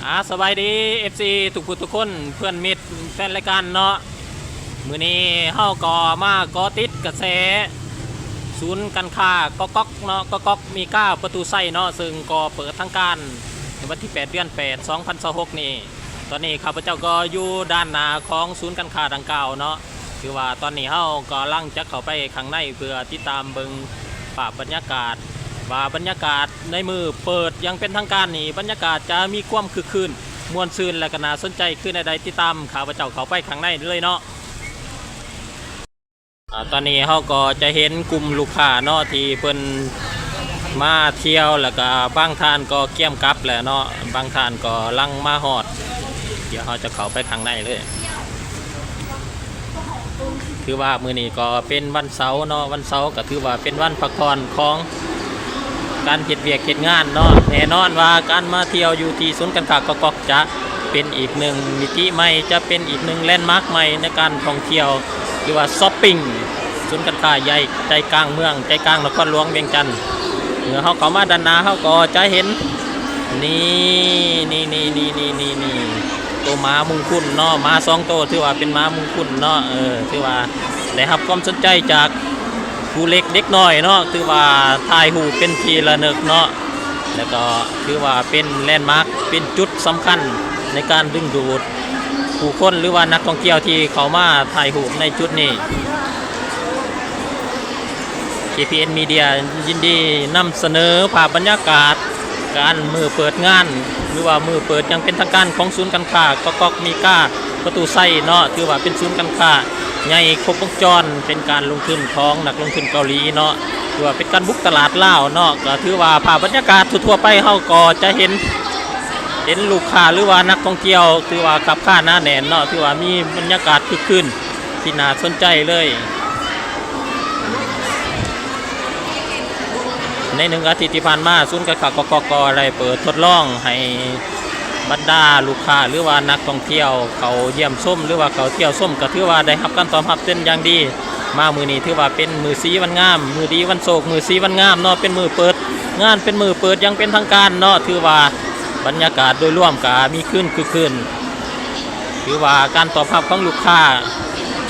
ອາ ສະບາຍດີ ເອັຟຊີ ທຸກຜູ້ທຸກຄົນ ເພື່ອນມິດແຟນລາຍການເນາະ. ມື້ນີ້ເຮົາກໍມາເກາະຕິດກະແສສູນການຄ້າກອກກອກເນາະ, ກອກກອກມີກາປະຕູໄຊເນາະ, ເຊິ່ງກໍເປີດທາງການໃນວັນທີແປດ ເດືອນແປດ ສອງພັນຊາວຫົກນີ້. ຕອນນີ້ຂ້າພະເຈົ້າກໍຢູ່ດ້ານໜ້າຂອງສູນການຄ້າດັ່ງກ່າວເນາະ. ຖືວ່າຕອນນີ້ເຮົາກຳລັງຈະເຂົ້າໄປຂ້າງໃນ ເພື່ອຕິດຕາມເບິ່ງພາບບັນຍາກາດ ວ່າບັນຍາກາດໃນມື້ເປີດຢ່າງເປັນທາງການນີ້ ບັນຍາກາດຈະມີຄວາມຄຶກຄື້ນ ມ່ວນຊື່ນ ແລະ ກໍໜ້າສົນໃຈຄືແນວໃດ. ຕິດຕາມຂ້າພະເຈົ້າເຂົ້າໄປຂ້າງໃນເລີຍເນາະ. ອາ ຕອນນີ້ເຮົາກໍຈະເຫັນກຸ່ມລູກຄ້າເນາະ ທີ່ເພິ່ນມາທ່ຽວ ແລ້ວກໍບາງທ່ານກໍກຽມກັບແລ້ວເນາະ, ບາງທ່ານກໍລັງມາຮອດ. ດຽວເຮົາຈະເຂົ້າໄປຂ້າງໃນເລີຍ. ຖືວ່າມື້ນີ້ກໍເປັນວັນເສົາເນາະ, ວັນເສົາກໍຖືວ່າເປັນວັນພັກຜ່ອນຂອງການເຮັດວຽກເຮັດງານເນາະ. ແນ່ນອນວ່າການມາທ່ຽວຢູ່ທີ່ສູນການຄ້າກອກກອກ ຈະເປັນອີກໜຶ່ງມິຕິໃໝ່, ຈະເປັນອີກໜຶ່ງແລນມາກໃໝ່ໃນການທ່ອງທ່ຽວ ຫຼືວ່າຊັອບປິງ, ສູນການຄ້າໃຫຍ່ໃຈກາງເມືອງ, ໃຈກາງນະຄອນຫຼວງວຽງຈັນ. ເມື່ອເຮົາເຂົ້າມາດ້ານໜ້າ ເຮົາກໍຈະເຫັນ ນີ້ ນີ້ ໂຕໝາມຸງຄຸນເນາະ, ໝາສອງໂຕ ຖືວ່າເປັນໝາມຸງຄຸນເນາະ. ເອີ ຖືວ່າໄດ້ຮັບຄວາມສົນໃຈຈາກຜູ້ເລັກເດັກນ້ອຍເນາະ, ຖືວ່າຖ່າຍຮູບເປັນທີ່ລະນຶກເນາະ. ແລ້ວກໍຖືວ່າເປັນແລນມາກ ເປັນຈຸດສຳຄັນໃນການດຶງດູດຜູ້ຄົນ ຫຼືວ່ານັກທ່ອງທ່ຽວທີ່ເຂົ້າມາຖ່າຍຮູບໃນຈຸດນີ້. ເຄ ພີ ເອັນ ມີເດຍ ຍິນດີນຳສະເໜີພາບບັນຍາກາດການມື້ເປີດງານ ຫຼືວ່າມື້ເປີດຢ່າງເປັນທາງການຂອງສູນການຄ້າກອກກອກມີກາປະຕູໄຊເນາະ. ຖືວ່າເປັນສູນການຄ້າໃຫຍ່ຄົບວົງຈອນ, ເປັນການລົງທຶນຂອງນັກລົງທຶນເກົາຫຼີເນາະ, ຖືວ່າເປັນການບຸກຕະຫຼາດລາວເນາະ. ກໍຖືວ່າພາບບັນຍາກາດທົ່ວໆໄປ ເຮົາກໍຈະເຫັນ ເຫັນລູກຄ້າ ຫຼືວ່ານັກທ່ອງທ່ຽວ ຖືວ່າຄັບຄາໜາແໜ້ນເນາະ, ຖືວ່າມີບັນຍາກາດຄຶກຄື້ນ ທີ່ໜ້າສົນໃຈເລີຍ. ໃນໜຶ່ງອາທິດທີ່ຜ່ານມາ ສູນການຄ້າກອກກອກກໍໄດ້ເປີດທົດລອງໃຫ້ບັນດາລູກຄ້າ ຫຼືວ່ານັກທ່ອງທ່ຽວເຂົ້າຢ້ຽມຊົມ ຫຼືວ່າເຂົ້າທ່ຽວຊົມ, ກໍຖືວ່າໄດ້ຮັບການຕອບຮັບເປັນຢ່າງດີ. ມາມື້ນີ້ຖືວ່າເປັນມື້ສີວັນງາມ, ມື້ດີວັນໂຊກ, ມື້ສີວັນງາມເນາະ, ເປັນມື້ເປີດງານ, ເປັນມື້ເປີດຢ່າງເປັນທາງການເນາະ. ຖືວ່າບັນຍາກາດໂດຍລວມກໍມີຄຶກຄື້ນ ຖືວ່າການຕອບຮັບຂອງລູກຄ້າ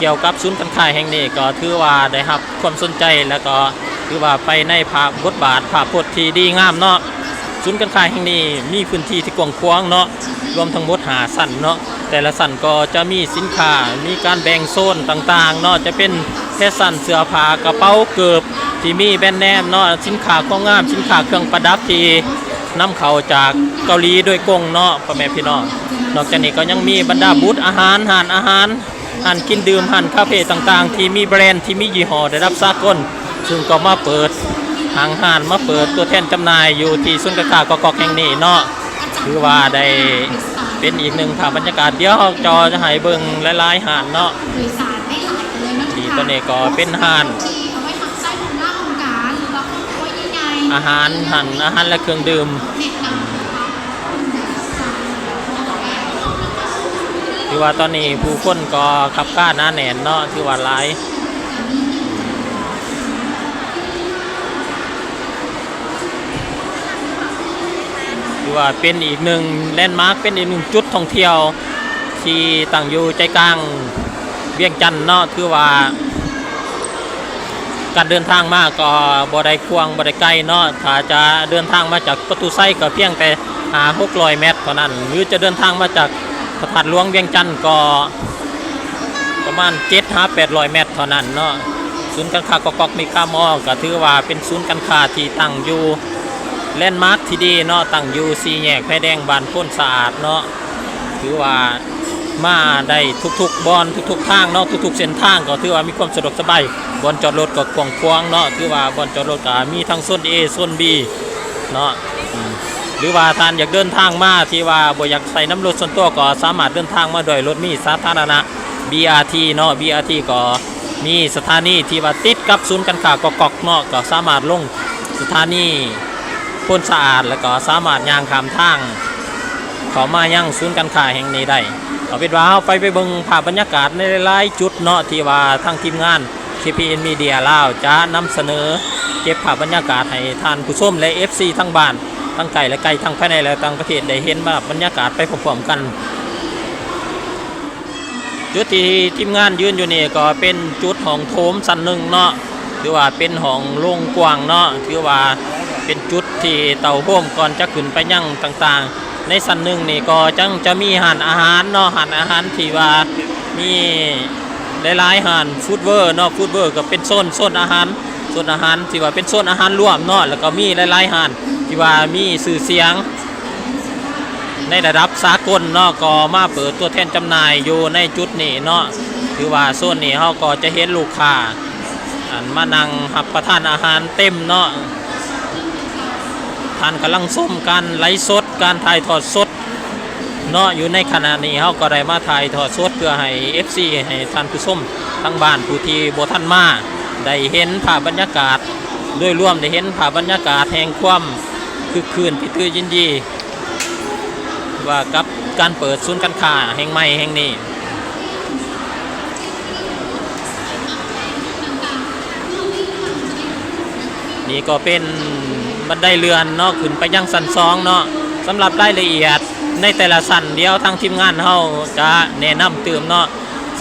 ກ່ຽວກັບສູນການຄ້າແຫ່ງນີ້ ກໍຖືວ່າໄດ້ຮັບຄວາມສົນໃຈ ແລ້ວກໍຖືວ່າໄປໃນພາບ ບົດບາດ ພາບພົດທີ່ດີງາມເນາະ. ສູນການຄ້າແຫ່ງນີ້ມີພື້ນທີ່ທີ່ກວ້າງຂວາງເນາະ, ລວມທັງໝົດຫ້າຊັ້ນເນາະ, ແຕ່ລະຊັ້ນກໍຈະມີສິນຄ້າ ມີການແບ່ງໂຊນຕ່າງໆເນາະ, ຈະເປັນແຟຊັນ ເສື້ອຜ້າ ກະເປົາ ເກີບ ທີ່ມີແບຣນເນມເນາະ, ສິນຄ້າຄວາມງາມ ສິນຄ້າເຄື່ອງປະດັບທີ່ນຳເຂົ້າຈາກເກົາຫຼີໂດຍກົງເນາະ ພໍ່ແມ່ພີ່ນ້ອງ. ນອກຈາກນີ້ກໍຍັງມີບັນດາບູດອາຫານ, ຮ້ານອາຫານ, ຮ້ານກິນດື່ມ, ຮ້ານຄາເຟຕ່າງໆ ທີ່ມີແບຣນ ທີ່ມີຍີ່ຫໍ້ລະດັບສາກົນ, ຊຶ່ງກໍມາເປີດຫ້າງຮ້ານ, ມາເປີດຕົວແທນຈຳໜ່າຍຢູ່ທີ່ສູນການຄ້າກອກກອກແຫ່ງນີ້ເນາະ. ຖືວ່າໄດ້ເປັນອີກໜຶ່ງພາບບັນຍາກາດ. ດຽວເຮົາຈະໃຫ້ເບິ່ງຫຼາຍໆຮ້ານເນາະ ທີ່ຕອນນີ້ກໍເປັນຮ້ານອາຫານ, ຮ້ານອາຫານ ແລະ ເຄື່ອງດື່ມ. ຖືວ່າຕອນນີ້ຜູ້ຄົນກໍຄັບຄາໜາແໜ້ນເນາະ, ຖືວ່າຫຼາຍ. ຖືວ່າເປັນອີກໜຶ່ງແລນມາກ, ເປັນອີກໜຶ່ງຈຸດທ່ອງທ່ຽວທີ່ຕັ້ງຢູ່ໃຈກາງວຽງຈັນເນາະ. ຖືວ່າການເດີນທາງມາກໍບໍ່ໄດ້ກວ້າງ ບໍ່ໄດ້ໄກເນາະ, ຖ້າຈະເດີນທາງມາຈາກປະຕູໄຊກໍພຽງແຕ່ຫ້າຫົກຮ້ອຍແມັດເທົ່ານັ້ນ, ຫຼືຈະເດີນທາງມາຈາກພະທາດຫຼວງວຽງຈັນກໍ ປະມານເຈັດຫາແປດຮ້ອຍແມັດເທົ່ານັ້ນເນາະ. ສູນການຄ້າກອກກອກມີຄາມໍ ກໍຖືວ່າເປັນສູນການຄ້າທີ່ຕັ້ງຢູ່ແລນມາກທີ່ດີເນາະ, ຕັ້ງຢູ່ສີ່ແຍກໄຟແດງບ້ານໂພນສະອາດເນາະ. ຖືວ່າມາໄດ້ທຸກໆບ່ອນ ທຸກໆທາງເນາະ, ທຸກໆເສັ້ນທາງກໍຖືວ່າມີຄວາມສະດວກສະບາຍ, ບ່ອນຈອດລົດກໍກວ້າງຂວາງເນາະ. ຖືວ່າບ່ອນຈອດລົດກໍມີທັງໂຊນ A ໂຊນ B ເນາະ. ອືມ ຫຼືວ່າທ່ານຢາກເດີນທາງມາທີ່ວ່າບໍ່ຢາກໃຊ້ນຳລົດສ່ວນຕົວ ກໍສາມາດເດີນທາງມາດ້ວຍລົດເມສາທາລະນະ BRT ເນາະ, BRT ກໍມີສະຖານີທີ່ວ່າຕິດກັບສູນການຄ້າກອກກອກເນາະ, ກໍສາມາດລົງສະຖານີໂພນສະອາດ ແລ້ວກໍສາມາດຍ່າງຂ້າມທາງເຂົ້າມາຍັງສູນການຄ້າແຫ່ງນີ້ໄດ້. ເອົາເປັນວ່າເຮົາໄປ ໄປເບິ່ງພາບບັນຍາກາດໃນຫຼາຍໆຈຸດເນາະ ທີ່ວ່າທາງທີມງານ KPN Media ລາວຈະນຳສະເໜີເກັບພາບບັນຍາກາດໃຫ້ທ່ານຜູ້ຊົມ ແລະ ເອັຟຊີ ທາງບ້ານ ທັງໃກ້ ແລະ ໄກ ທັງພາຍໃນ ແລະ ຕ່າງປະເທດ ໄດ້ເຫັນພາບບັນຍາກາດໄປພ້ອມໆກັນ. ຈຸດທີ່ທີມງານຢືນຢູ່ນີ້ກໍເປັນຈຸດຫ້ອງໂຖງຊັ້ນໜຶ່ງເນາະ, ຖືວ່າເປັນຫ້ອງໂຖງກວ້າງເນາະ, ຖືວ່າເປັນຈຸດທີ່ເຕົ້າໂຮມກ່ອນຈະຂຶ້ນໄປຍັງຕ່າງໆ. ໃນຊັ້ນໜຶ່ງນີ້ກໍຍັງຈະມີຮ້ານອາຫານເນາະ, ຮ້ານອາຫານທີ່ວ່າມີຫຼາຍໆຮ້ານ ຟູດເວີເນາະ, ຟູດເວີກໍເປັນໂຊນ ໂຊນອາຫານ ໂຊນອາຫານທີ່ວ່າເປັນໂຊນອາຫານລວມເນາະ, ແລ້ວກໍມີຫຼາຍໆຮ້ານທີ່ວ່າມີຊື່ສຽງ ໃນລະດັບສາກົນເນາະ ກໍມາເປີດຕົວແທນຈຳໜ່າຍຢູ່ໃນຈຸດນີ້ເນາະ. ຖືວ່າໂຊນນີ້ເຮົາກໍຈະເຫັນລູກຄ້າ ອັນ ມານັ່ງຮັບປະທານອາຫານເຕັມເນາະ. ທ່ານກຳລັງຊົມການໄລຟ໌ສົດ ການຖ່າຍທອດສົດເນາະ. ຢູ່ໃນຂະນະນີ້ເຮົາກໍໄດ້ມາຖ່າຍທອດສົດເພື່ອໃຫ້ເອັຟຊີ ໃຫ້ທ່ານຜູ້ຊົມທາງບ້ານຜູ້ທີ່ບໍ່ທັນມາ ໄດ້ເຫັນພາບບັນຍາກາດໂດຍລວມ, ໄດ້ເຫັນພາບບັນຍາກາດແຫ່ງຄວາມຄຶກຄື້ນ ທີ່ຕື່ນຍິນດີ ວ່າກັບການເປີດສູນການຄ້າແຫ່ງໃໝ່ແຫ່ງນີ້. ນີ້ກໍເປັນບັນໄດເລື່ອນເນາະ ຂຶ້ນໄປຍັງຊັ້ນສອງເນາະ. ສຳລັບລາຍລະອຽດໃນແຕ່ລະຊັ້ນ ດຽວທາງທີມງານເຮົາຈະແນະນຳຕື່ມເນາະ.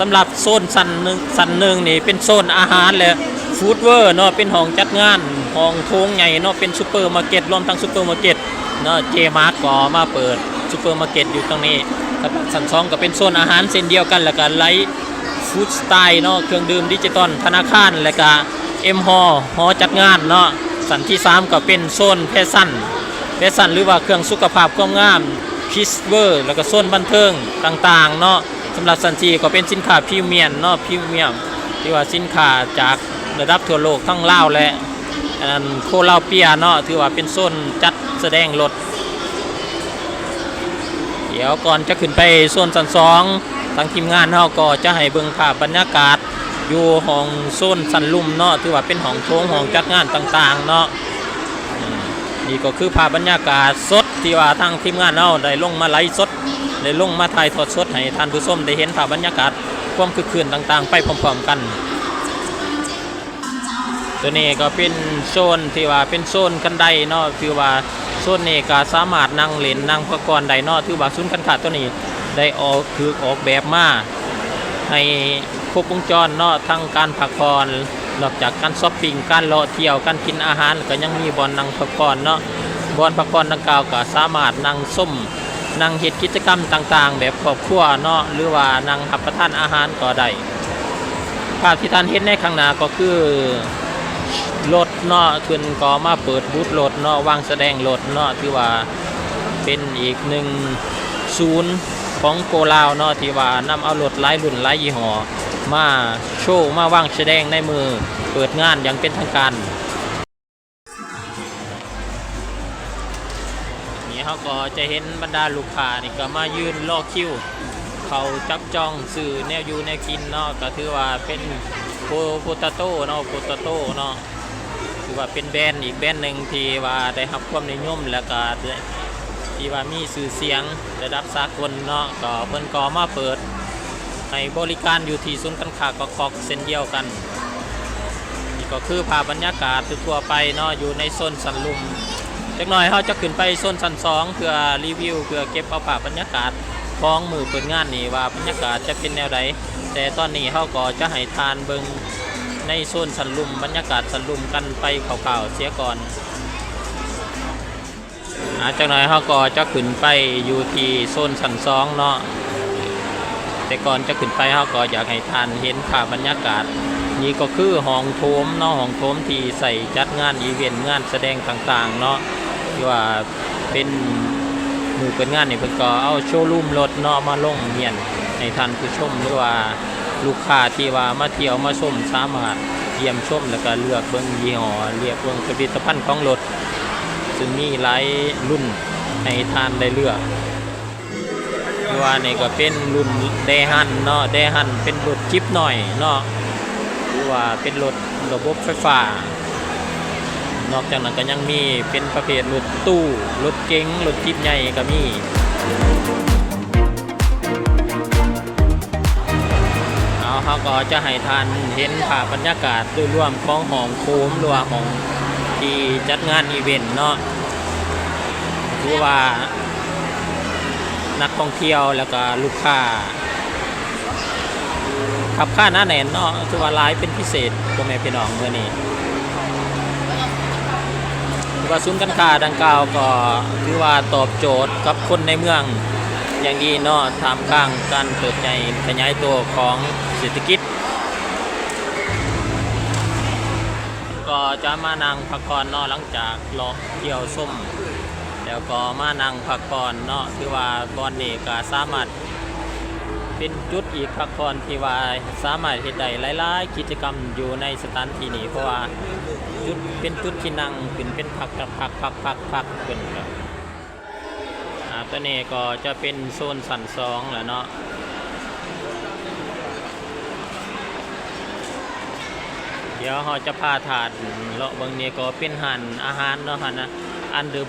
ສຳລັບໂຊນຊັ້ນໜຶ່ງ ຊັ້ນໜຶ່ງນີ້ເປັນໂຊນອາຫານ ແລະ ຟູດເວີເນາະ, ເປັນຫ້ອງຈັດງານ ຫ້ອງໂຖງໃຫຍ່ເນາະ, ເປັນຊຸບເປີມາເກັດ ລວມທັງຊຸບເປີມາເກັດເນາະ. ເຈມາກກໍມາເປີດຊຸບເປີມາເກັດຢູ່ຕົງນີ້. ສຳລັບຊັ້ນສອງກໍເປັນໂຊນອາຫານເຊັ່ນດຽວກັນ ແລ້ວກໍໄລຟ໌ຟູດສະໄຕລ໌ເນາະ, ເຄື່ອງດື່ມດິຈິຕອນທະນາຄານ ແລ້ວກໍເອັມຮໍ ຫໍຈັດງານເນາະ. ຊັ້ນທີສາມກໍເປັນໂຊນແຟຊັນ ແຟຊັນ ຫຼືວ່າເຄື່ອງສຸຂະພາບຄວາມງາມ ຄິດສເວີ ແລ້ວກໍໂຊນບັນເທີງຕ່າງໆເນາະ. ສຳລັບຊັ້ນສີ່ກໍເປັນສິນຄ້າພຣີມຽມເນາະ, ພຣີມຽມ ຖືວ່າສິນຄ້າຈາກລະດັບທົ່ວໂລກ ທັງລາວ ແລະ ອັນ ໂຄລາວເປຍເນາະ, ຖືວ່າເປັນໂຊນຈັດສະແດງລົດ. ດຽວກ່ອນຈະຂຶ້ນໄປໂຊນຊັ້ນສອງ ທາງທີມງານເຮົາກໍຈະໃຫ້ເບິ່ງພາບບັນຍາກາດຢູ່ຫ້ອງໂຊນຊັ້ນລຸ່ມເນາະ, ຖືວ່າເປັນຫ້ອງໂຖງ ຫ້ອງຈັດງານຕ່າງໆເນາະ. ນີ້ກໍຄືພາບບັນຍາກາດສົດທີ່ວ່າທາງທີມງານເຮົາໄດ້ລົງມາໄລຟ໌ສົດ ໄດ້ລົງມາຖ່າຍທອດສົດໃຫ້ທ່ານຜູ້ຊົມໄດ້ເຫັນພາບບັນຍາກາດຄວາມຄຶກຄື້ນຕ່າງໆໄປພ້ອມໆກັນ. ຕົວນີ້ກໍເປັນໂຊນທີ່ວ່າເປັນໂຊນຄັນໄດເນາະ, ຖືວ່າໂຊນນີ້ກໍສາມາດນັ່ງຫຼິ້ນນັ່ງພັກຜ່ອນໄດ້ເນາະ. ຖືວ່າສູນການຄ້າຕົວນີ້ໄດ້ອອກ ຖືກອອກແບບມາໃຫ້ຄົບວົງຈອນເນາະ, ທັງການພັກຜ່ອນ ນອກຈາກການຊັອບປິງ ການເລາະທ່ຽວ ການກິນອາຫານ ແລ້ວກໍຍັງມີບ່ອນນັ່ງພັກຜ່ອນເນາະ. ບ່ອນພັກຜ່ອນດັ່ງກ່າວກໍສາມາດນັ່ງຊົມ ນັ່ງເຮັດກິດຈະກຳຕ່າງໆແບບຄອບຄົວເນາະ ຫຼືວ່ານັ່ງຮັບປະທານອາຫານກໍໄດ້. ພາບທີ່ທ່ານເຫັນໃນຂ້າງໜ້າກໍຄືລົດເນາະ, ເພິ່ນກໍມາເປີດບູດລົດເນາະ, ວາງສະແດງລົດເນາະ. ຖືວ່າເປັນອີກໜຶ່ງສູນຂອງໂກລາວເນາະ ທີ່ວ່ານຳເອົາລົດຫຼາຍລຸ້ນຫຼາຍຍີ່ຫໍ້ມາໂຊ ມາວາງສະແດງໃນມື້ເປີດງານຢ່າງເປັນທາງການ. ນີ້ເຮົາກໍຈະເຫັນບັນດາລູກຄ້ານີ້ກໍມາຢືນລໍຄິວເຂົ້າຈັບຈອງຊື້ແນວຢູ່ແນວກິນເນາະ, ກໍຖືວ່າເປັນໂປ ໂປຕາໂຕເນາະ ໂປຕາໂຕເນາະ. ຖືວ່າເປັນແບຣນອີກແບຣນໜຶ່ງທີ່ວ່າໄດ້ຮັບຄວາມນິຍົມ ແລ້ວກໍທີ່ວ່າມີຊື່ສຽງລະດັບສາກົນເນາະ, ກໍເພິ່ນກໍມາເປີດໃຫ້ບໍລິການຢູ່ທີ່ສູນການຄ້າກອກຄອກເຊັ່ນດຽວກັນ. ນີ້ກໍຄືພາບບັນຍາກາດທົ່ວໆໄປເນາະ ຢູ່ໃນໂຊນຊັ້ນລຸ່ມ. ຈັກໜ້ອຍເຮົາຈະຂຶ້ນໄປໂຊນຊັ້ນສອງ ເພື່ອຣີວິວ ເພື່ອເກັບເອົາພາບບັນຍາກາດຂອງມື້ເປີດງານນີ້ວ່າບັນຍາກາດຈະເປັນແນວໃດ, ແຕ່ຕອນນີ້ເຮົາກໍຈະໃຫ້ທ່ານເບິ່ງ ໃນໂຊນຊັ້ນລຸ່ມ ບັນຍາກາດຊັ້ນລຸ່ມກັນໄປຄ່າວໆເສຍກ່ອນ. ອາ ຈັກໜ້ອຍເຮົາກໍຈະຂຶ້ນໄປຢູ່ທີ່ໂຊນຊັ້ນສອງເນາະ, ແຕ່ກ່ອນຈະຂຶ້ນໄປ ເຮົາກໍຢາກໃຫ້ທ່ານເຫັນພາບບັນຍາກາດ. ນີ້ກໍຄືຫ້ອງໂຖມເນາະ, ຫ້ອງໂຖມທີ່ໃຊ້ຈັດງານອີເວັນ ງານສະແດງຕ່າງໆເນາະ, ທີ່ວ່າ ເປັນມື້ເປີດງານນີ້ ເພິ່ນກໍເອົາໂຊຣູມລົດເນາະມາລົງຮຽນ ໃຫ້ທ່ານຜູ້ຊົມ ຫຼືວ່າລູກຄ້າທີ່ວ່າມາທ່ຽວມາຊົມ ສາມາດຢ້ຽມຊົມ ແລ້ວກໍເລືອກເບິ່ງຍີ່ຫໍ້ ເລືອກເບິ່ງຜະລິດຕະພັນຂອງລົດ ຊຶ່ງມີຫຼາຍລຸ້ນໃຫ້ທ່ານໄດ້ເລືອກ. ຄືວ່ານີ້ກໍເປັນລຸ້ນແດຮັນເນາະ, ແດຮັນເປັນລົດຈິບນ້ອຍເນາະ ຫຼືວ່າເປັນລົດລະບົບໄຟຟ້າ. ນອກຈາກນັ້ນກໍຍັງມີເປັນປະເພດລົດຕູ້, ລົດເກັງ, ລົດຈິບໃຫຍ່ກໍມີ. ເອົາ ເຮົາກໍຈະໃຫ້ທ່ານເຫັນພາບບັນຍາກາດໂດຍລວມຂອງຫ້ອງໂຖມ ຫຼືວ່າຫ້ອງທີ່ຈັດງານອີເວັນເນາະ. ຖືວ່ານັກທ່ອງທ່ຽວ ແລ້ວກະລູກຄ້າ ຄັບຄາໜາແໜ້ນເນາະ, ຖືວ່າຫຼາຍເປັນພິເສດ ພໍ່ແມ່ພີ່ນ້ອງມື້ນີ້. ຖືວ່າສູນການຄ້າດັ່ງກ່າວກໍຖືວ່າຕອບໂຈດກັບຄົນໃນເມືອງຢ່າງດີເນາະ, ທ່າມກາງການເຕີບໃຫຍ່ຂະຫຍາຍໂຕຂອງເສດຖະກິດ. ກໍຈະມານັ່ງພັກຜ່ອນເນາະ, ຫຼັງຈາກເລາະທ່ຽວຊົມແລ້ວກໍມານັ່ງພັກຜ່ອນເນາະ. ຖືວ່າບ່ອນນີ້ກໍສາມາດເປັນຈຸດອີກພັກຜ່ອນທີ່ວ່າສາມາດເຮັດໄດ້ຫຼາຍໆກິດຈະກຳຢູ່ໃນສະຖານທີ່ນີ້, ເພາະວ່າຈຸດ ເປັນຈຸດທີ່ນັ່ງຂຶ້ນເປັນພັກໆໆໆໆຂຶ້ນ. ອາ ຕົວນີ້ກໍຈະເປັນໂຊນຊັ້ນສອງແລ້ວເນາະ. ດຽວເຮົາຈະພາທ່ານເລາະເບິ່ງ, ນີ້ກໍເປັນຮ້ານອາຫານເນາະ, ຮ້ານອາ Under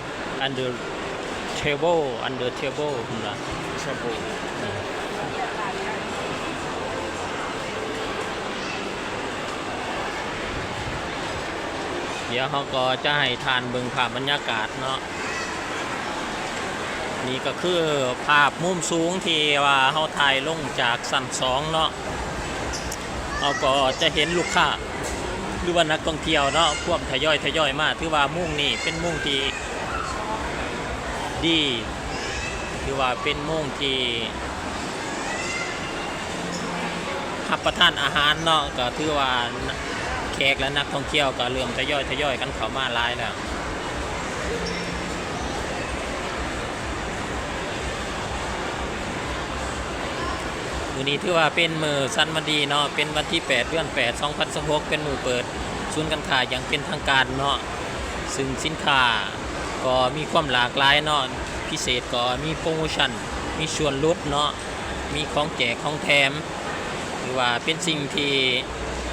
Under Table Under Table ພຸ້ນລະ. ດຽວເຮົາກໍຈະໃຫ້ທ່ານເບິ່ງພາບບັນຍາກາດເນາະ. ນີ້ກໍຄືພາບມຸມສູງທີ່ວ່າເຮົາຖ່າຍລົງຈາກຊັ້ນສອງເນາະ, ເຮົາກໍຈະເຫັນລູກຄ້າ ຫຼືວ່ານັກທ່ອງທ່ຽວເນາະ ພວມທະຍອຍ ທະຍອຍມາ. ຖືວ່າໂມງນີ້ເປັນໂມງທີ່ດີ ຖືວ່າເປັນໂມງທີ່ ຮັບປະທານອາຫານເນາະ, ກໍຖືວ່າແຂກ ແລະ ນັກທ່ອງທ່ຽວກໍເລີ່ມທະຍອຍ ທະຍອຍກັນເຂົ້າມາຫຼາຍແລ້ວ. ມື້ນີ້ຖືວ່າເປັນມື້ສັນວັນດີເນາະ, ເປັນວັນທີແປດ ເດືອນແປດ ສອງພັນຊາວຫົກ ເປັນມື້ເປີດສູນການຄ້າຢ່າງເປັນທາງການເນາະ, ຊຶ່ງສິນຄ້າກໍມີຄວາມຫຼາກຫຼາຍເນາະ, ພິເສດກໍມີໂປຣໂມຊັນ ມີສ່ວນຫຼຸດເນາະ. ມີຂອງແຈກຂອງແຖມ ຖືວ່າເປັນສິ່ງທີ່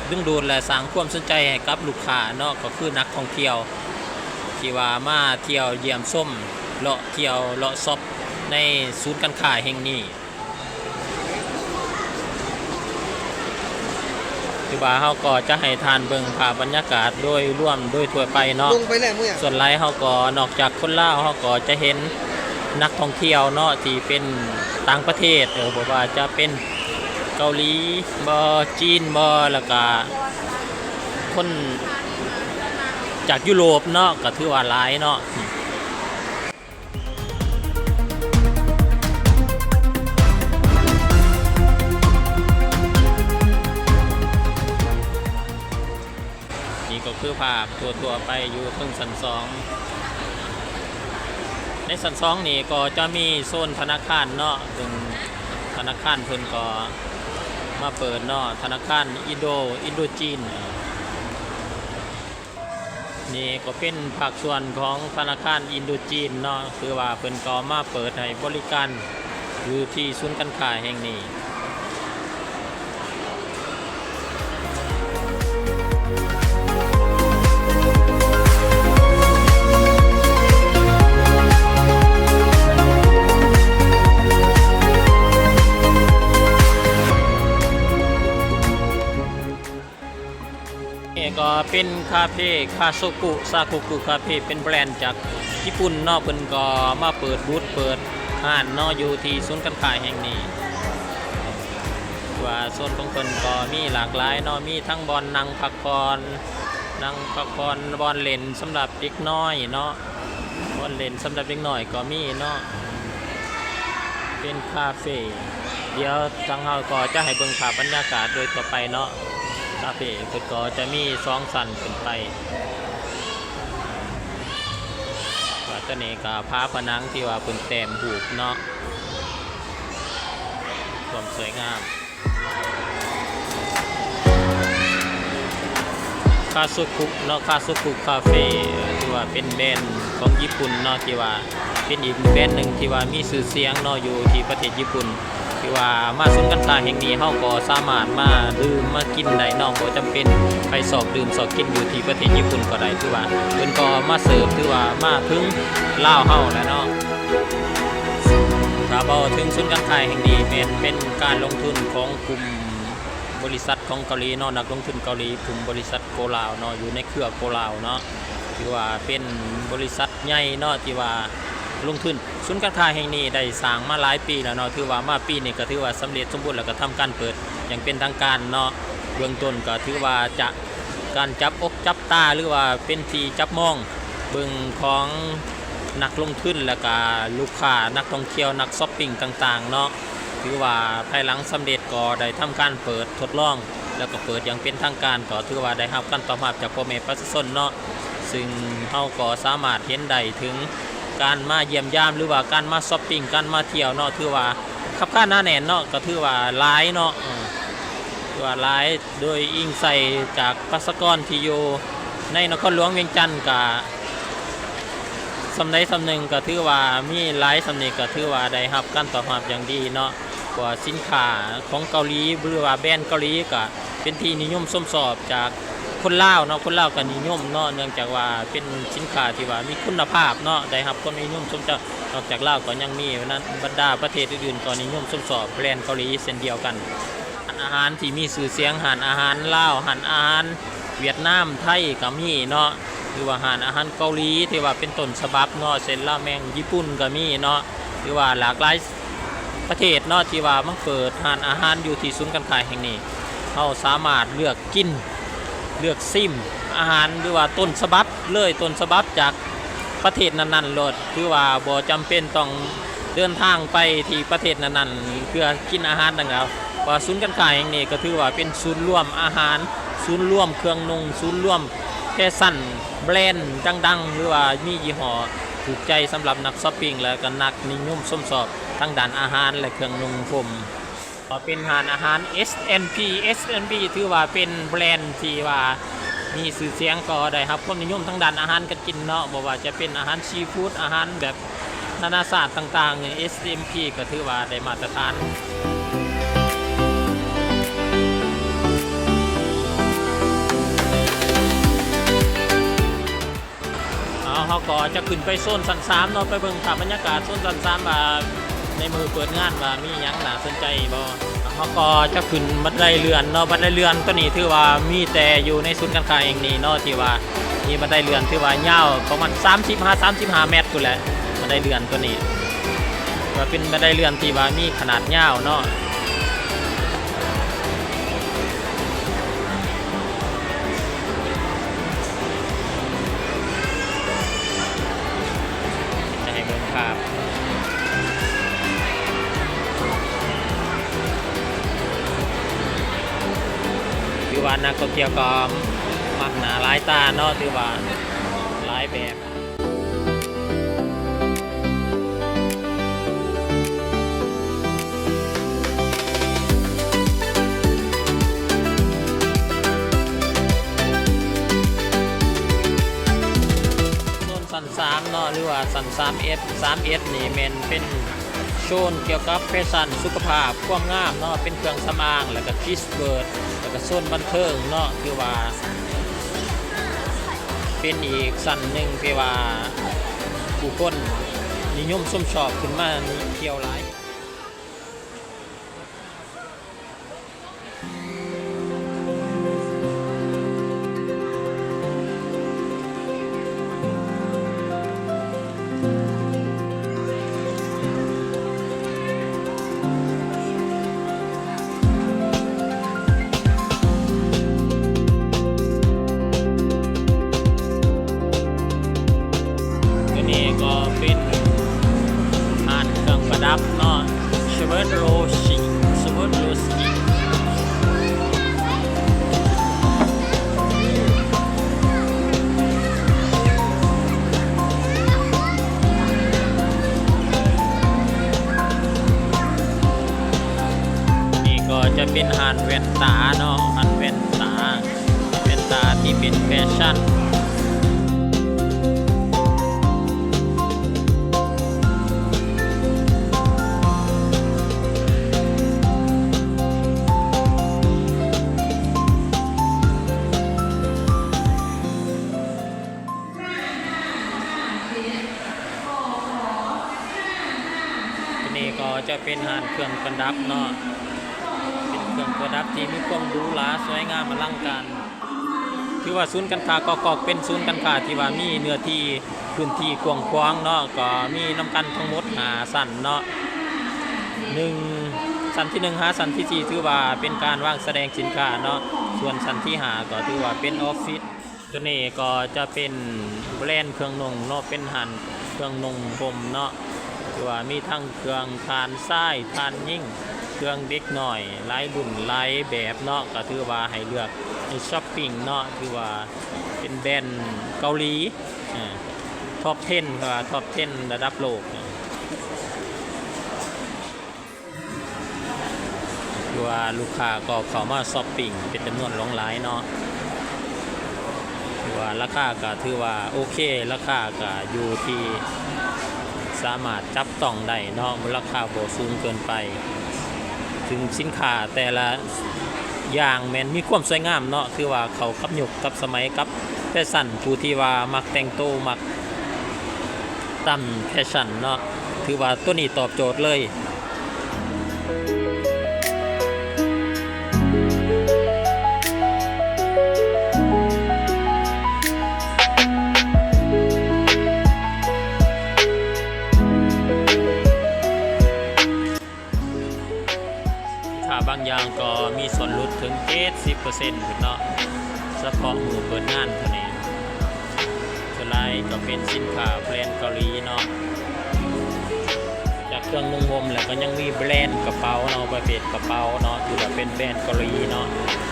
ດຶງດູດ ແລະ ສ້າງຄວາມສົນໃຈໃຫ້ກັບລູກຄ້າເນາະ, ກໍຄືນັກທ່ອງທ່ຽວທີ່ວ່າມາທ່ຽວຢ້ຽມຊົມ ເລາະທ່ຽວເລາະຊັອບໃນສູນການຄ້າແຫ່ງນີ້. ຄືວ່າເຮົາກໍຈະໃຫ້ທ່ານເບິ່ງພາບບັນຍາກາດໂດຍລວມໂດຍທົ່ວໄປເນາະ, ລົງໄປແລ້ວມື້ ສ່ວນຫຼາຍເຮົາກໍນອກຈາກຄົນລາວ ເຮົາກໍຈະເຫັນນັກທ່ອງທ່ຽວເນາະ ທີ່ເປັນຕ່າງປະເທດ ເອີ ບໍ່ວ່າຈະເປັນເກົາຫຼີບໍ ຈີນບໍ ແລ້ວກະຄົນຈາກຢູໂຣບເນາະ ກໍຖືວ່າຫຼາຍເນາະ. ນີ້ກໍຄືພາບທົ່ວໆໄປຢູ່ເທິງຊັ້ນສອງ. ໃນຊັ້ນສອງນີ້ກໍຈະມີໂຊນທະນາຄານເນາະ, ເຊິ່ງທະນາຄານເພິ່ນກໍມາເປີດເນາະ, ທະນາຄານອິນໂດ ອິນໂດຈີນ. ນີ້ກໍເປັນພາກສ່ວນຂອງທະນາຄານອິນໂດຈີນເນາະ, ຄືວ່າເພິ່ນກໍມາເປີດໃຫ້ບໍລິການຢູ່ທີ່ສູນການຄ້າແຫ່ງນີ້. ນີ້ກໍເປັນຄາເຟ ຄາໂຊກຸ ຊາໂຄກຸ ຄາເຟ ເປັນແບຣນຈາກຍີ່ປຸ່ນເນາະ, ເພິ່ນກໍມາເປີດບູດເປີດຮ້ານເນາະ ຢູ່ທີ່ສູນການຄ້າແຫ່ງນີ້. ວ່າໂຊນຂອງເພິ່ນກໍມີຫຼາກຫຼາຍເນາະ, ມີທັງບ່ອນນັ່ງພັກຜ່ອນ ນັ່ງພັກຜ່ອນ, ບ່ອນຫຼິ້ນສຳລັບເດັກນ້ອຍເນາະ. ບ່ອນຫຼິ້ນສຳລັບເດັກນ້ອຍກໍມີເນາະ ເປັນຄາເຟ. ດຽວທາງເຮົາກໍຈະໃຫ້ເບິ່ງພາບບັນຍາກາດໂດຍທົ່ວໄປເນາະ, ຄາເຟເພິ່ນກໍຈະມີສອງຊັ້ນຂຶ້ນໄປ. ວ່າຕົວນີ້ກໍຝາຜະໜັງທີ່ວ່າເພິ່ນແຕ້ມຮູບເນາະ ຄວາມສວຍງາມ. ຄາໂຊຄຸເນາະ, ຄາໂຊຄຸຄາເຟ ຖືວ່າເປັນແບຣນຂອງຍີ່ປຸ່ນເນາະ ທີ່ວ່າເປັນອີກແບຣນໜຶ່ງທີ່ວ່າມີຊື່ສຽງເນາະ ຢູ່ທີ່ປະເທດຍີ່ປຸ່ນ. ຖືວ່າມາສູນການຄ້າແຫ່ງນີ້ ເຮົາກໍສາມາດມາດື່ມມາກິນໄດ້ເນາະ, ບໍ່ຈຳເປັນໄປຊອກດື່ມຊອກກິນຢູ່ທີ່ປະເທດຍີ່ປຸ່ນກໍໄດ້. ຖືວ່າເພິ່ນກໍມາເສີບ ຖືວ່າມາເຖິງລາວເຮົາແລ້ວເນາະ. ຖ້າເວົ້າເຖິງສູນການຄ້າແຫ່ງນີ້ ແມ່ນເປັນການລົງທຶນຂອງກຸ່ມ ບໍລິສັດຂອງເກົາຫຼີເນາະ, ນັກລົງທຶນເກົາຫຼີ ກຸ່ມບໍລິສັດໂກລາວເນາະ, ຢູ່ໃນເຄືອໂກລາວເນາະ, ຖືວ່າເປັນບໍລິສັດໃຫຍ່ເນາະ ທີ່ວ່າ ລົງທຶນ. ສູນການຄ້າແຫ່ງນີ້ໄດ້ສ້າງມາຫຼາຍປີແລ້ວເນາະ, ຖືວ່າມາປີນີ້ກໍຖືວ່າສຳເລັດສົມບູນ ແລ້ວກໍທຳການເປີດຢ່າງເປັນທາງການເນາະ. ເບື້ອງຕົ້ນກໍຖືວ່າຈະ ການຈັບອົກຈັບຕາ ຫຼືວ່າເປັນທີ່ຈັບມອງເບິ່ງຂອງນັກລົງທຶນ ແລ້ວກະລູກຄ້າ ນັກທ່ອງທ່ຽວ ນັກຊັອບປິງຕ່າງໆເນາະ. ຖືວ່າພາຍຫຼັງສຳເລັດກໍໄດ້ທຳການເປີດທົດລອງ ແລ້ວກໍເປີດຢ່າງເປັນທາງການ ກໍຖືວ່າໄດ້ຮັບການຕອບຮັບຈາກພໍ່ແມ່ປະຊາຊົນເນາະ, ຊຶ່ງເຮົາກໍສາມາດເຫັນໄດ້ເຖິງການມາຢ້ຽມຢາມ ຫຼືວ່າການມາຊັອບປິງ ການມາທ່ຽວເນາະ, ຖືວ່າຄັບຄາໜາແໜ້ນເນາະ, ກໍຖືວ່າຫຼາຍເນາະ, ເອີ ຖືວ່າຫຼາຍ ໂດຍອີງໃສ່ຈາກປະຊາກອນທີ່ຢູ່ໃນນະຄອນຫຼວງວຽງຈັນ ກະສ່ຳໃດສ່ຳໜຶ່ງ ກະຖືວ່າມີຫຼາຍສ່ຳນີ້ ກະຖືວ່າໄດ້ຮັບການຕອບຮັບຢ່າງດີເນາະ. ເພາະວ່າສິນຄ້າຂອງເກົາຫຼີ ຫຼືວ່າແບຣນເກົາຫຼີ ກະເປັນທີ່ນິຍົມຊົມຊອບຈາກຄົນລາວເນາະ, ຄົນລາວກະນິຍົມເນາະ, ເນື່ອງຈາກວ່າເປັນສິນຄ້າທີ່ວ່າມີຄຸນນະພາບເນາະ, ໄດ້ຮັບຄວາມນິຍົມຊົມຊອບ. ນອກຈາກລາວກໍຍັງມີນັ້ນ, ບັນດາປະເທດອື່ນໆກໍນິຍົມຊົມຊອບແບຣນເກົາຫຼີເຊັ່ນດຽວກັນ. ຮ້ານອາຫານທີ່ມີຊື່ສຽງ, ຮ້ານອາຫານລາວ, ຮ້ານອາຫານຫວຽດນາມ, ໄທກໍມີເນາະ, ຫຼືວ່າຮ້ານອາຫານເກົາຫຼີທີ່ວ່າເປັນຕົ້ນສະບັບເນາະ, ເຊັ່ນລາເມັງຍີ່ປຸ່ນກໍມີເນາະ, ຫຼືວ່າຫຼາກຫຼາຍປະເທດເນາະ ທີ່ວ່າມາເປີດຮ້ານອາຫານຢູ່ທີ່ສູນການຄ້າແຫ່ງນີ້. ເຮົາສາມາດເລືອກກິນ ເລືອກຊິມອາຫານ ຫຼືວ່າຕົ້ນສະບັບເລີຍ, ຕົ້ນສະບັບຈາກປະເທດນັ້ນໆໂລດ, ຖືວ່າບໍ່ຈຳເປັນຕ້ອງເດີນທາງໄປທີ່ປະເທດນັ້ນໆ ເພື່ອກິນອາຫານດັ່ງກ່າວ. ເພາະວ່າສູນການຄ້າແຫ່ງນີ້ກໍຖືວ່າເປັນສູນລວມອາຫານ, ສູນລວມເຄື່ອງນຸ່ງ, ສູນລວມແຟຊັນ, ແບຣນດັງໆ ຫຼືວ່າມີຍີ່ຫໍ້ຖືກໃຈສຳລັບນັກຊັອບປິງ ແລະ ກໍນັກນິຍົມຊົມຊອບທາງດ້ານອາຫານ ແລະ ເຄື່ອງນຸ່ງຫົ່ມ. ກໍເປັນຮ້ານອາຫານ ເອສ ແອນ ພີ ເອສ ແອນ ພີ ຖືວ່າເປັນແບຣນທີ່ວ່າມີຊື່ສຽງ, ກໍໄດ້ຮັບຄວາມນິຍົມທາງດ້ານອາຫານການກິນເນາະ, ບໍ່ວ່າຈະເປັນອາຫານຊີຟູດ, ອາຫານແບບນານາຊາດຕ່າງໆ ເອສ ແອນ ພີ ກໍຖືວ່າໄດ້ມາດຕະຖານ. ເອົາ ເຮົາກໍຈະຂຶ້ນໄປໂຊນຊັ້ນສາມເນາະ, ໄປເບິ່ງພາບບັນຍາກາດໂຊນຊັ້ນສາມວ່າໃນມື້ເປີດງານວ່າມີຫຍັງໜ້າສົນໃຈບໍ່. ເຮົາກໍຈະຂຶ້ນບັນໄດເລື່ອນເນາະ, ບັນໄດເລື່ອນຕົວນີ້ຖືວ່າມີແຕ່ຢູ່ໃນສູນການຄ້າແຫ່ງນີ້ເນາະ, ທີ່ວ່າມີບັນໄດເລື່ອນຖືວ່າຍາວປະມານສາມສິບຫາສາມສິບຫ້າແມັດພຸ້ນແຫຼະ, ບັນໄດເລື່ອນຕົວນີ້ ວ່າເປັນບັນໄດເລື່ອນທີ່ວ່າມີຂະໜາດຍາວເນາະ. ຈະໃຫ້ເບິ່ງພາບ ຖືວ່ານັກທ່ອງທ່ຽວກໍມັກໜ້າຫຼາຍຕາເນາະ, ຖືວ່າຫຼາຍແບບ. ໂຊນຊັ້ນສາມເນາະ ຫຼືວ່າຊັ້ນສາມເອັດ ສາມເອັດນີ້ແມ່ນເປັນໂຊນກ່ຽວກັບແຟຊັນ ສຸຂະພາບ ຄວາມງາມເນາະ, ເປັນເຄື່ອງສຳອາງ ແລ້ວກະຄິດສະເບີດ ແລ້ວກະໂຊນບັນເທີງເນາະ, ຖືວ່າ ເປັນອີກຊັ້ນໜຶ່ງທີ່ວ່າຜູ້ຄົນນິຍົມຊົມຊອບຂຶ້ນມາທ່ຽວຫຼາຍ. ຕົວນີ້ກໍເປັນຮ້ານເຄື່ອງປະດັບເນາະ Swarovski Swarovski. ນີ້ກໍຈະເປັນຮ້ານແວ່ນຕາເນາະ, ຮ້ານແວ່ນຕາ, ແວ່ນຕາທີ່ເປັນແຟຊັນ. ນີ້ກໍຈະເປັນຮ້ານເຄື່ອງປະດັບເນາະ, ເປັນເຄື່ອງປະດັບທີ່ມີຄວາມຫຼູຫຼາ ສວຍງາມ ອະລັງການ. ຖືວ່າສູນການຄ້າກອກກອກເປັນສູນການຄ້າທີ່ວ່າມີເນື້ອທີ່ພື້ນທີ່ກວ້າງຂວາງເນາະ, ກໍມີນຳກັນທັງໝົດຫ້າຊັ້ນເນາະ. ໜຶ່ງ ຊັ້ນທີໜຶ່ງຫາຊັ້ນທີສີ່ຖືວ່າເປັນການວາງສະແດງສິນຄ້າເນາະ, ສ່ວນຊັ້ນທີຫ້າກໍຖືວ່າເປັນອອບຟິດ. ໂຕນີ້ກໍຈະເປັນແບຣນເຄື່ອງນຸ່ງເນາະ, ເປັນຮ້ານເຄື່ອງນຸ່ງຫົ່ມເນາະ, ຖືວ່າມີທັງເຄື່ອງທ່ານຊາຍ ທ່ານຍິງ ເຄື່ອງເດັກນ້ອຍ ຫຼາຍລຸ້ນຫຼາຍແບບເນາະ, ກໍຖືວ່າໃຫ້ເລືອກ ໃຫ້ຊັອບປິງເນາະ, ຖືວ່າເປັນແບຣນເກົາຫຼີ ເອີ ທັອບເທັນ ເຂົາວ່າທັອບເທັນລະດັບໂລກ. ຖືວ່າລູກຄ້າກໍເຂົ້າມາຊັອບປິງເປັນຈຳນວນຫຼວງຫຼາຍເນາະ, ຖືວ່າລາຄາກໍຖືວ່າໂອເຄ, ລາຄາກໍຢູ່ທີ່ສາມາດຈັບຕ້ອງໄດ້ເນາະ, ລາຄາບໍ່ສູງເກີນໄປ. ເຊິ່ງສິນຄ້າແຕ່ລະຢ່າງແມ່ນມີຄວາມສວຍງາມເນາະ, ຖືວ່າເຂົ້າກັບຍຸກກັບສະໄໝ ກັບແຟຊັນ, ຜູ້ທີ່ວ່າມັກແຕ່ງໂຕ ມັກ ຕາມແຟຊັນເນາະ, ຖືວ່າໂຕນີ້ຕອບໂຈດເລີຍ. ສິນຄ້າບາງຢ່າງກໍມີສ່ວນຫຼຸດເຖິງເຈັດສິບເປີເຊັນພຸ້ນເນາະ, ສະເພາະມື້ເປີດງານເທົ່ານັ້ນ. ສ່ວນຫຼາຍກໍເປັນສິນຄ້າແບຣນເກົາຫຼີເນາະ, ຈາກເຄື່ອງນຸ່ງຫົ່ມ ແລ້ວກໍຍັງມີແບຣນກະເປົາເນາະ, ປະເພດກະເປົາເນາະ, ຖືວ່າເປັນແບຣນເກົາຫຼີເນາະ,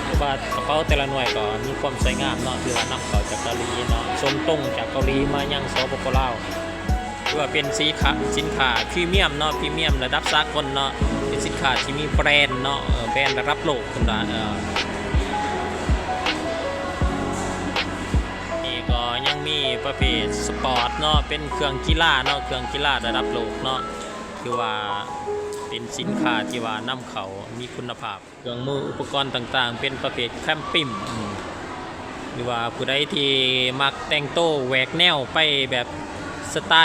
ຖືວ່າກະເປົາແຕ່ລະໜ່ວຍກໍມີຄວາມສວຍງາມເນາະ, ຖືວ່ານຳເຂົ້າຈາກເກົາຫຼີເນາະ, ສົ່ງຕົງຈາກເກົາຫຼີມາຍັງ ສປປ ລາວ. ຖືວ່າເປັນສິນຄ້າ ສິນຄ້າພຣີມຽມເນາະ, ພຣີມຽມລະດັບສາກົນເນາະ, ເປັນສິນຄ້າທີ່ມີແບຣນເນາະ, ເອີ ແບຣນລະດັບໂລກເພິ່ນວ່າ. ເອີ ນີ້ກໍຍັງມີປະເພດສະປອດເນາະ, ເປັນເຄື່ອງກິລາເນາະ, ເຄື່ອງກິລາລະດັບໂລກເນາະ, ຖືວ່າເປັນສິນຄ້າທີ່ວ່ານຳເຂົ້າມີຄຸນນະພາບ. ເຄື່ອງມືອຸປະກອນຕ່າງໆ ເປັນປະເພດແຄມປິງ ຫຼືວ່າຜູ້ໃດທີ່ມັກແຕ່ງໂຕແຫວກແນວໄປແບບສະໄຕ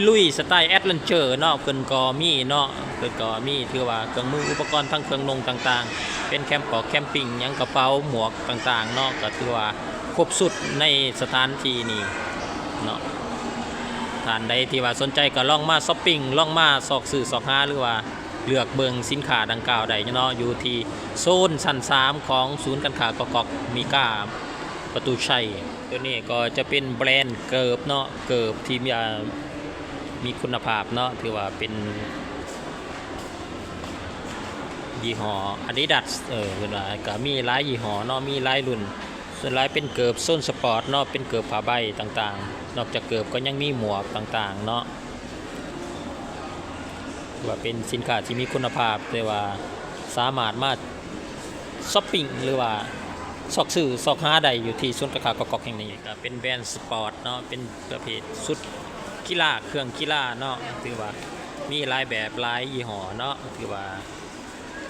ລຸຍໆ ສະໄຕແອັດເວັນເຈີເນາະ, ເພິ່ນກໍມີເນາະ, ເພິ່ນກໍມີ. ຖືວ່າເຄື່ອງມືອຸປະກອນ ທັງເຄື່ອງນຸ່ງຕ່າງໆ ເປັນແຄມປອກແຄມປິງຫຍັງ, ກະເປົາ ໝວກຕ່າງໆເນາະ, ກໍຖືວ່າຄົບຊຸດໃນສະຖານທີ່ນີ້ເນາະ. ທ່ານໃດທີ່ວ່າສົນໃຈກໍລອງມາຊັອບປິງ ລອງມາຊອກຊື້ຊອກຫາ ຫຼືວ່າ ເລືອກເບິ່ງສິນຄ້າດັ່ງກ່າວໄດ້ເນາະ, ຢູ່ທີ່ໂຊນຊັ້ນສາມຂອງສູນການຄ້າກອກກອກມີກາປະຕູໄຊ. ໂຕນີ້ກໍຈະເປັນແບຣນເກີບເນາະ, ເກີບທີ່ມີ ເອີ ມີຄຸນນະພາບເນາະ, ຖືວ່າເປັນຍີ່ຫໍ້ອາດິດາສ ເອີ ເພິ່ນວ່າ. ກໍມີຫຼາຍຍີ່ຫໍ້ເນາະ, ມີຫຼາຍລຸ້ນ, ສ່ວນຫຼາຍເປັນເກີບໂຊນສະປອດເນາະ, ເປັນເກີບຜ້າໃບຕ່າງໆ. ນອກຈາກເກີບກໍຍັງມີໝວກຕ່າງໆເນາະ. ຖືວ່າເປັນສິນຄ້າທີ່ມີຄຸນນະພາບ ແຕ່ວ່າສາມາດມາຊັອບປິງ ຫຼືວ່າຊອກຊື້ຊອກຫາໄດ້ຢູ່ທີ່ສູນການຄ້າກອກກອກແຫ່ງນີ້. ກໍເປັນແບຣນສະປອດເນາະ, ເປັນປະເພດຊຸດກິລາ ເຄື່ອງກິລາເນາະ, ຖືວ່າມີຫຼາຍແບບຫຼາຍຍີ່ຫໍ້ເນາະ, ຖືວ່າ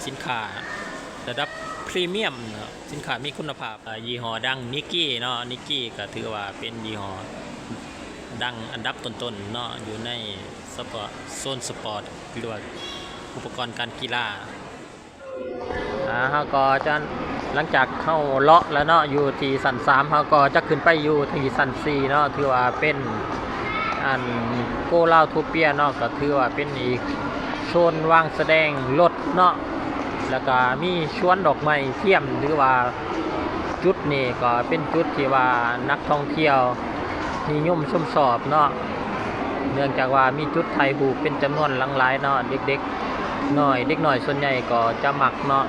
ສິນຄ້າລະດັບພຣີມຽມເນາະ, ສິນຄ້າມີຄຸນນະພາບ. ອ່າ ຍີ່ຫໍ້ດັງ ນິກກີ້ເນາະ, ນິກກີ້ກໍຖືວ່າເປັນຍີ່ຫໍ້ດັງອັນດັບຕົ້ນໆເນາະ ຢູ່ໃນສະເພາະໂຊນສະປອດ ຫຼືວ່າອຸປະກອນການກິລາ. ອ່າ ເຮົາກໍຈະ ຫຼັງຈາກເຮົາເລາະແລ້ວເນາະ ຢູ່ທີ່ຊັ້ນສາມ ເຮົາກໍຈະຂຶ້ນໄປຢູ່ທີ່ຊັ້ນສີ່ເນາະ, ຖືວ່າເປັນອັນໂກລາວໂທເປຍເນາະ, ກໍຖືວ່າເປັນອີກໂຊນວາງສະແດງລົດເນາະ, ແລ້ວກໍມີສວນດອກໄມ້ທຽມ ຫຼືວ່າ ຈຸດນີ້ກໍເປັນຈຸດທີ່ວ່ານັກທ່ອງທ່ຽວນິຍົມຊົມຊອບເນາະ, ເນື່ອງຈາກວ່າມີຈຸດຖ່າຍຮູບເປັນຈຳນວນຫຼັງຫຼາຍເນາະ, ເດັກໆນ້ອຍ ເດັກນ້ອຍສ່ວນໃຫຍ່ກໍຈະມັກເນາະ.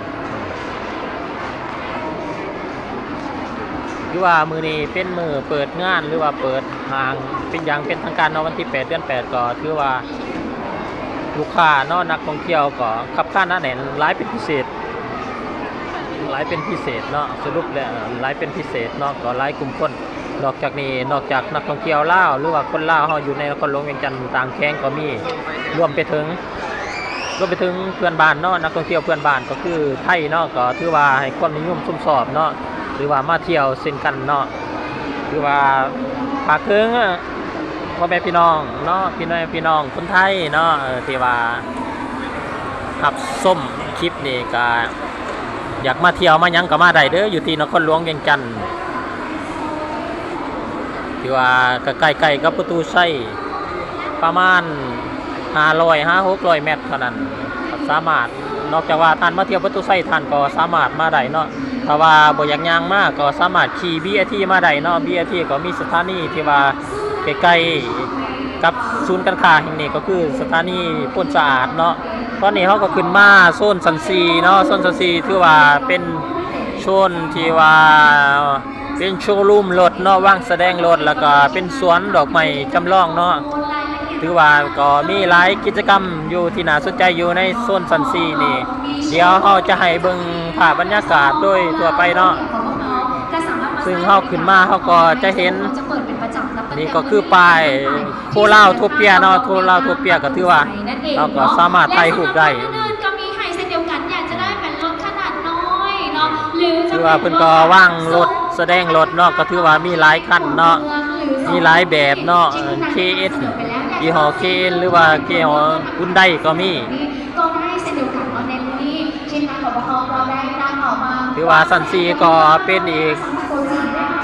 ຖືວ່າມື້ນີ້ເປັນມື້ເປີດງານ ຫຼືວ່າເປີດຫ້າງເປັນຢ່າງເປັນທາງການເນາະ, ວັນທີແປດ ເດືອນແປດ ກໍຖືວ່າລູກຄ້າເນາະ, ນັກທ່ອງທ່ຽວກໍຄັບຄານໜາແໜ້ນຫຼາຍເປັນພິເສດ. ຫຼາຍເປັນພິເສດເນາະ, ສະຫຼຸບແລ້ວຫຼາຍເປັນພິເສດເນາະ, ກໍຫຼາຍກຸ່ມຄົນ. ນອກຈາກນີ້ ນອກຈາກນັກທ່ອງທ່ຽວລາວ ຫຼືວ່າຄົນລາວເຮົາຢູ່ໃນນະຄອນຫຼວງວຽງຈັນ ຕ່າງແຂວງກໍມີ, ລວມໄປເຖິງ ລວມໄປເຖິງເພື່ອນບ້ານເນາະ, ນັກທ່ອງທ່ຽວເພື່ອນບ້ານກໍຄືໄທເນາະ, ກໍຖືວ່າໃຫ້ຄວາມນິຍົມຊົມຊອບເນາະ, ຫຼືວ່າມາທ່ຽວເຊັ່ນກັນເນາະ. ຖືວ່າຝາກເຖິງພໍ່ແມ່ພີ່ນ້ອງເນາະ, ພີ່ນ້ອງ ພີ່ນ້ອງຄົນໄທເນາະ, ເອີ ທີ່ວ່າ ຮັບຊົມຄລິບນີ້ກະ ຢາກມາທ່ຽວມາຫຍັງກໍມາໄດ້ເດີ້ ຢູ່ທີ່ນະຄອນຫຼວງວຽງຈັນ ຖືວ່າກໍໃກ້ໆກັບປະຕູໄຊ ປະມານຫ້າຮ້ອຍຫາຫົກຮ້ອຍແມັດເທົ່ານັ້ນ ສາມາດ ນອກຈາກວ່າທ່ານມາທ່ຽວປະຕູໄຊ ທ່ານກໍສາມາດມາໄດ້ເນາະ. ຖ້າວ່າບໍ່ຢາກຍ່າງມາ ກໍສາມາດຂີ່ບີເອທີມາໄດ້ເນາະ. ບີເອທີກໍມີສະຖານີທີ່ວ່າໃກ້ໆກັບສູນການຄ້າແຫ່ງນີ້ ກໍຄືສະຖານີໂພນສະອາດເນາະ. ຕອນນີ້ເຮົາກໍຂຶ້ນມາໂຊນຊັ້ນສີ່ເນາະ, ໂຊນຊັ້ນສີ່ຖືວ່າເປັນໂຊນທີ່ວ່າເປັນໂຊຣູມລົດເນາະ, ວາງສະແດງລົດ ແລ້ວກໍເປັນສວນດອກໄມ້ຈຳລອງເນາະ. ຖືວ່າກໍມີຫຼາຍກິດຈະກຳຢູ່ທີ່ໜ້າສົນໃຈຢູ່ໃນໂຊນຊັ້ນສີ່ນີ້. ດຽວເຮົາຈະໃຫ້ເບິ່ງພາບບັນຍາກາດໂດຍທົ່ວໄປເນາະ, ຊຶ່ງເຮົາຂຶ້ນມາເຮົາກໍຈະເຫັນ ນີ້ກໍຄືປ້າຍໂຄລາວໂທເປຍເນາະ, ໂຄລາວໂທເປຍກໍຖືວ່າເຮົາກໍສາມາດຖ່າຍຮູບໄດ້. ຖືວ່າເພິ່ນກໍວາງລົດສະແດງລົດເນາະ, ກໍຖືວ່າມີຫຼາຍຄັນເນາະ, ມີຫຼາຍແບບເນາະ, ເອີ ເຄເອັນ ຍີ່ຫໍ້ ເຄເອັນ ຫຼືວ່າຍີ່ຫໍ້ ຮຸນໄດກໍມີ. ຖືວ່າຊັ້ນສີ່ກໍເປັນອີກ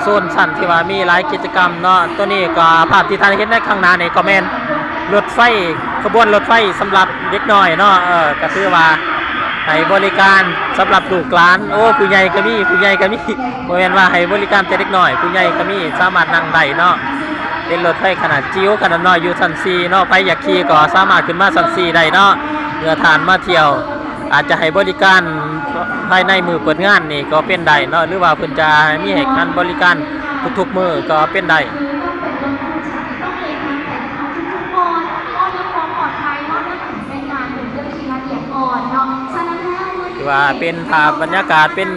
ໂຊນຊັ້ນທີ່ວ່າມີຫຼາຍກິດຈະກຳເນາະ. ໂຕນີ້ກໍພາບທີ່ທ່ານເຫັນໃນຂ້າງໜ້ານີ້ກໍແມ່ນລົດໄຟ ຂະບວນລົດໄຟສຳລັບເດັກນ້ອຍເນາະ, ເອີ ກໍຖືວ່າໃຫ້ບໍລິການສຳລັບລູກຫຼານ. ໂອ້ ຜູ້ໃຫຍ່ກໍມີ ຜູ້ໃຫຍ່ກໍມີ, ບໍ່ແມ່ນວ່າໃຫ້ບໍລິການແຕ່ເດັກນ້ອຍ, ຜູ້ໃຫຍ່ກໍມີ ສາມາດນັ່ງໄດ້ເນາະ. ເປັນລົດໄຟຂະໜາດຈິ້ວຂະໜາດນ້ອຍຢູ່ຊັ້ນສີ່ເນາະ, ໃຜຢາກຂີ່ກໍສາມາດຂຶ້ນມາຊັ້ນສີ່ໄດ້ເນາະ. ເມື່ອທ່ານມາທ່ຽວ ອາດຈະໃຫ້ບໍລິການພາຍໃນມື້ເປີດງານນີ້ກໍເປັນໄດ້ເນາະ, ຫຼືວ່າເພິ່ນຈະມີໃຫ້ການບໍລິການທຸກໆມື້ກໍເປັນໄດ້. ຖືວ່າເປັນພາບບັນຍາກາດ ເປັນ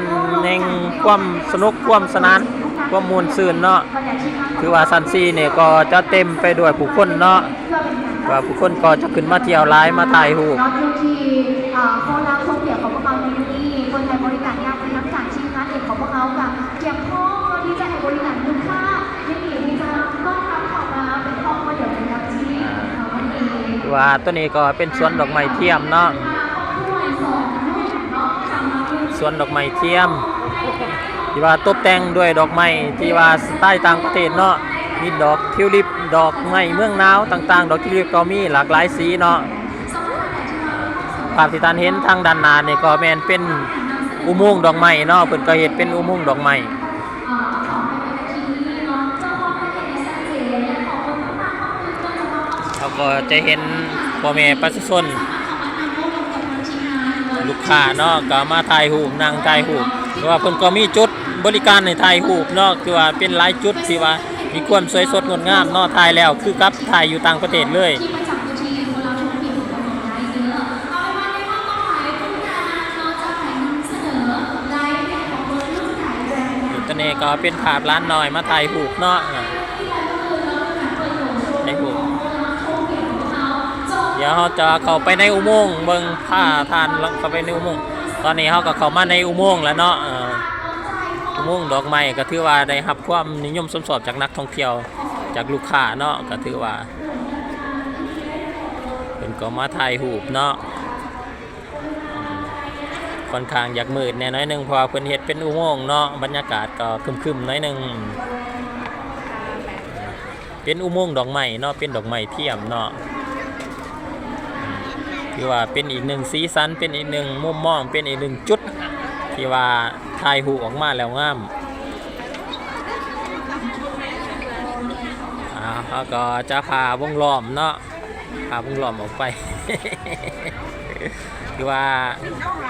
ແຫ່ງຄວາມສະໜຸກ ຄວາມສະໜານ ຄວາມມ່ວນຊື່ນເນາະ. ຖືວ່າຊັ້ນສີ່ນີ້ກໍຈະເຕັມໄປດ້ວຍຜູ້ຄົນເນາະ, ວ່າຜູ້ຄົນກໍຈະຂຶ້ນມາທ່ຽວຫຼາຍ ມາຖ່າຍຮູບ. ເນາະ ຢູ່ທີ່ ເອີ ໂຄລາໂທເປຍຂອງພວກເຮົາໃນມື້ນີ້ ເພິ່ນໃຫ້ບໍລິການຢ່າງເປັນທາງການ. ທີມງານເອງຂອງພວກເຮົາກໍກຽມພ້ອມເພື່ອທີ່ຈະໃຫ້ບໍລິການລູກຄ້າຍິນດີທີ່ຈະຕ້ອນຮັບເຂົ້າມາເປັນຄອບຄົວດຽວກັນກັບທີ່ເຮົານັ້ນເອງ. ວ່າໂຕນີ້ກໍເປັນສວນດອກໄມ້ທຽມເນາະ, ສວນດອກໄມ້ທຽມ ທີ່ວ່າຕົບແຕ່ງດ້ວຍດອກໄມ້ທີ່ວ່າສະໄຕຕ່າງປະເທດເນາະ, ມີດອກທິວລິບ ດອກໄມ້ເມືອງໜາວຕ່າງໆ, ດອກທິວລິບກໍມີຫຼາກຫຼາຍສີເນາະ. ພາບທີ່ທ່ານເຫັນທາງດ້ານໜ້ານີ້ກໍແມ່ນເປັນອຸໂມງດອກໄມ້ເນາະ, ເພິ່ນກໍເຮັດເປັນອຸໂມງດອກໄມ້. ເຮົາກໍຈະເຫັນພໍ່ແມ່ປະຊາຊົນ ລູກຄ້າເນາະ ກໍມາຖ່າຍຮູບ ນັ່ງຖ່າຍຮູບ, ເພາະວ່າເພິ່ນກໍມີຈຸດບໍລິການໃຫ້ຖ່າຍຮູບເນາະ, ຖືວ່າເປັນຫຼາຍຈຸດທີ່ວ່າມີຄວາມສວຍສົດງົດງາມເນາະ, ຖ່າຍແລ້ວຄືກັບຖ່າຍຢູ່ຕ່າງປະເທດເລີຍ. ຕົວນີ້ກໍເປັນພາບຫຼານນ້ອຍມາຖ່າຍຮູບເນາະ. ໃນອຸ ດຽວເຮົາຈະເຂົ້າໄປໃນອຸໂມງເບິ່ງ ພາທ່ານເຂົ້າໄປໃນອຸໂມງ. ຕອນນີ້ເຮົາກໍເຂົ້າມາໃນອຸໂມງແລ້ວເນາະ. ເອີ ອຸໂມງດອກໄມ້ກໍຖືວ່າໄດ້ຮັບຄວາມນິຍົມຊົມຊອບຈາກນັກທ່ອງທ່ຽວ ຈາກລູກຄ້າເນາະ, ກໍຖືວ່າເພິ່ນກໍມາຖ່າຍຮູບເນາະ. ຂ້ອນຂ້າງຢາກມືດແດ່ໜ້ອຍໜຶ່ງ ເພາະວ່າເພິ່ນເຮັດເປັນອຸໂມງເນາະ, ບັນຍາກາດກໍຄຶມໆໜ້ອຍໜຶ່ງ. ເປັນອຸໂມງດອກໄມ້ເນາະ, ເປັນດອກໄມ້ທຽມເນາະ. ຖືວ່າເປັນອີກໜຶ່ງສີສັນ, ເປັນອີກໜຶ່ງມຸມມອງ, ເປັນອີກໜຶ່ງຈຸດທີ່ວ່າຖ່າຍຮູບອອກມາແລ້ວງາມ. ອ່າ ເຮົາກໍຈະພາວົງລ້ອມເນາະ, ພາວົງລ້ອມອອກໄປ. ຖືວ່າ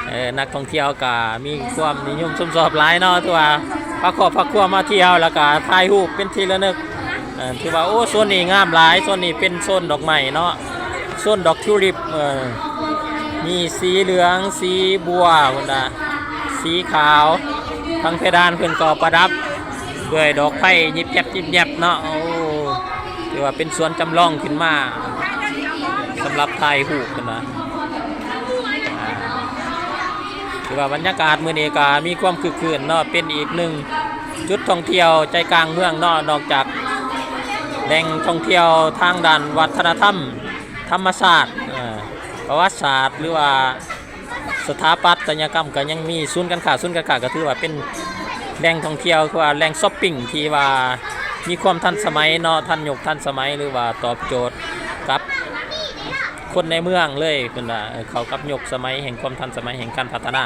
ເອີ ນັກທ່ອງທ່ຽວກໍມີຄວາມນິຍົມຊົມຊອບຫຼາຍເນາະ, ຖືວ່າພາຄອບພາຄົວມາທ່ຽວ ແລ້ວກໍຖ່າຍຮູບເປັນທີ່ລະນຶກ. ເອີ ຖືວ່າ ໂອ້ ໂຊນນີ້ງາມຫຼາຍ, ໂຊນນີ້ເປັນໂຊນດອກໄມ້ເນາະ, ໂຊນດອກທິວລິບ. ເອີ ມີສີເຫຼືອງ, ສີບົວພຸ້ນນະ, ສີຂາວ. ທາງເພດານເພິ່ນກໍປະດັບດ້ວຍດອກໄຟຍິບແຢບໆເນາະ. ໂອ້ ຖືວ່າເປັນສວນຈຳລອງຂຶ້ນມາສຳລັບຖ່າຍຮູບເພິ່ນວ່າ. ອ່າ ຖືວ່າບັນຍາກາດມື້ນີ້ກໍມີຄວາມຄຶກຄື້ນເນາະ, ເປັນອີກໜຶ່ງຈຸດທ່ອງທ່ຽວໃຈກາງເມືອງເນາະ, ນອກຈາກແຫຼ່ງທ່ອງທ່ຽວທາງດ້ານວັດທະນະທຳ, ທຳມະຊາດ, ເອີ ປະຫວັດສາດ ຫຼືວ່າ ສະຖາປັດຕະຍະກຳກໍຍັງມີສູນການຄ້າ, ສູນການຄ້າກໍຖືວ່າເປັນແຫຼ່ງທ່ອງທ່ຽວ ຄືວ່າແຫຼ່ງຊັອບປິງທີ່ວ່າມີຄວາມທັນສະໄໝເນາະ, ທັນຍຸກທັນສະໄໝ ຫຼືວ່າຕອບໂຈດກັບຄົນໃນເມືອງເລີຍ, ເພິ່ນວ່າ ເອີ ເຂົ້າກັບຍຸກສະໄໝແຫ່ງຄວາມທັນສະໄໝແຫ່ງການພັດທະນາ.